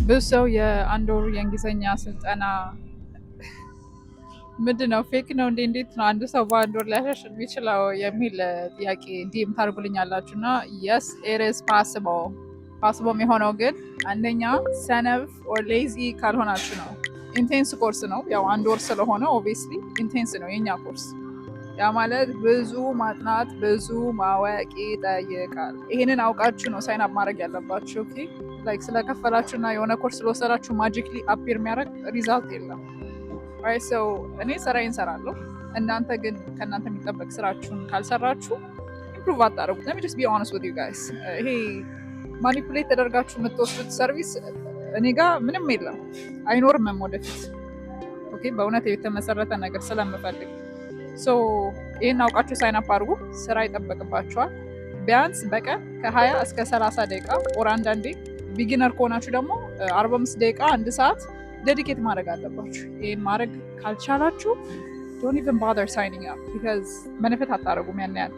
ብዙ ሰው የአንድ ወሩ የእንግሊዝኛ ስልጠና ምንድን ነው፣ fake ነው እንዴ? እንዴት ነው አንድ ሰው በአንድ ወር ሊያሻሽል የሚችለው የሚል ጥያቄ DM ታደርጉልኛላችሁ። እና yes, it is possible። Possible የሚሆነው ግን አንደኛ ሰነፍ or lazy ካልሆናችሁ ነው። Intense course ነው። ያው አንድ ወር ስለሆነ obviously intense ነው የኛ ኮርስ። ያ ማለት ብዙ ማጥናት፣ ብዙ ማወቅ ይጠይቃል። ይሄንን አውቃችሁ ነው sign up ማድረግ ያለባችሁ። Okay, like ስለከፈላችሁ እና የሆነ ኮርስ ስለወሰዳችሁ magically appear የሚያደርግ result የለም። Right, so እኔ ስራዬን እሰራለሁ። እናንተ ግን ከእናንተ የሚጠበቅ ስራችሁን ካልሰራችሁ improve አታደርጉ። Let me just be honest with you guys፣ ይሄ manipulate ተደርጋችሁ የምትወስዱት service እኔ ጋር ምንም የለም፣ አይኖርምም ወደፊት። Okay፣ በእውነት የተመሰረተ ነገር ስለምፈልግ። So ይህን አውቃችሁ sign up አድርጉ። ስራ ይጠበቅባችኋል። ቢያንስ በቀን ከ20 እስከ 30 ደቂቃ or አንዳንዴ beginner ከሆናችሁ ደግሞ 45 ደቂቃ፣ አንድ ሰዓት dedicate ማድረግ አለባችሁ። ይህን ማድረግ ካልቻላችሁ don't even bother signing up because benefit አታደርጉም ያን ያህል።